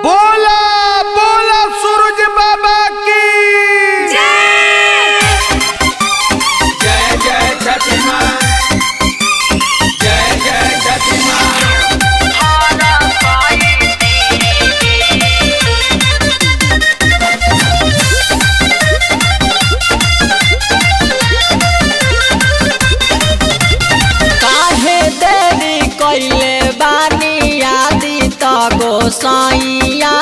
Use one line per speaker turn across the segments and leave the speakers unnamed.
बोला बोला सूरज बाबा की
जय जय छठी माँ, जय जय छठी माँ।
काहे देरी कइले बानी आदि त गोसाइया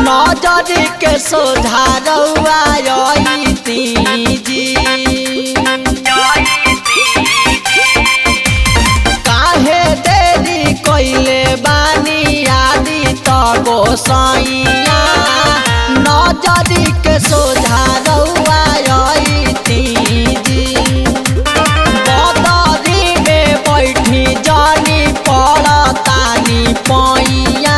नजर के सोझा रउआ जी। काहे देरी कइले बानी आदि त गोसाइया नजर के सोझा रउआ जी। बदरी में बैठी जानी पड़तानी पैया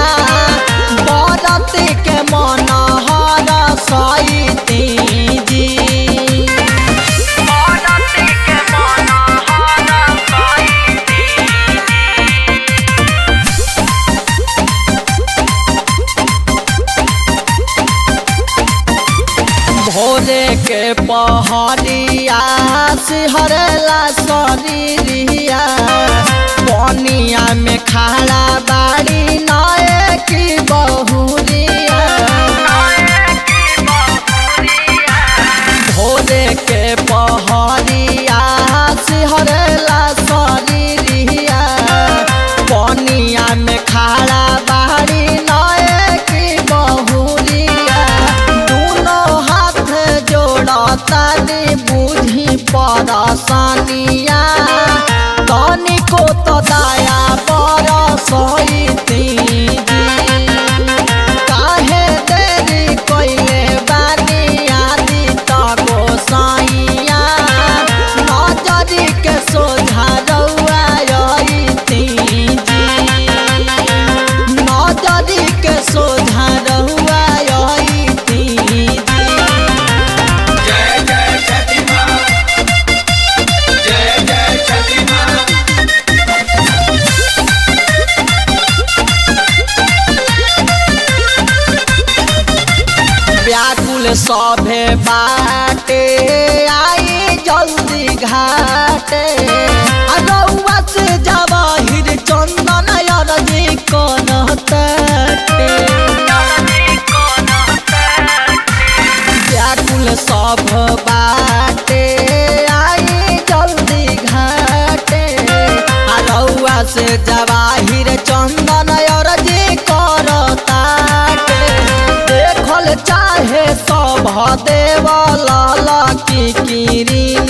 बरत के मन हर सैती जी। भोरे के पहरिया सिहरला शरीरिया पनिया में खाड़ा बाड़ी नए की बहुरिया। भोरे के पहरिया सिहरला शरीरिया पनिया में खाड़ा बाड़ी नए की बहुरिया। दुनो हाथ जोड़तानी बुझी परसनिया तनिको तो दया बरसैती जी। काहे देरी कइले बानी आदि त गोसाइया नजरी के सोझा रउआ अइती जी। नजरी के सोझा रउआ अइती जी।
जय जय छठी माँ, जय जय छठी माँ।
व्याकुल सभे बाटे आई जल्दी घाटे आ रउआ से जवाहिर चंदन अरजी करताटे। व्याकुल सभ बाटे आई जल्दी घाटे आ रउआ से जवाहिर चंदन अरजी करताटे। देखल चाहे सभ देवल की किरिनिया।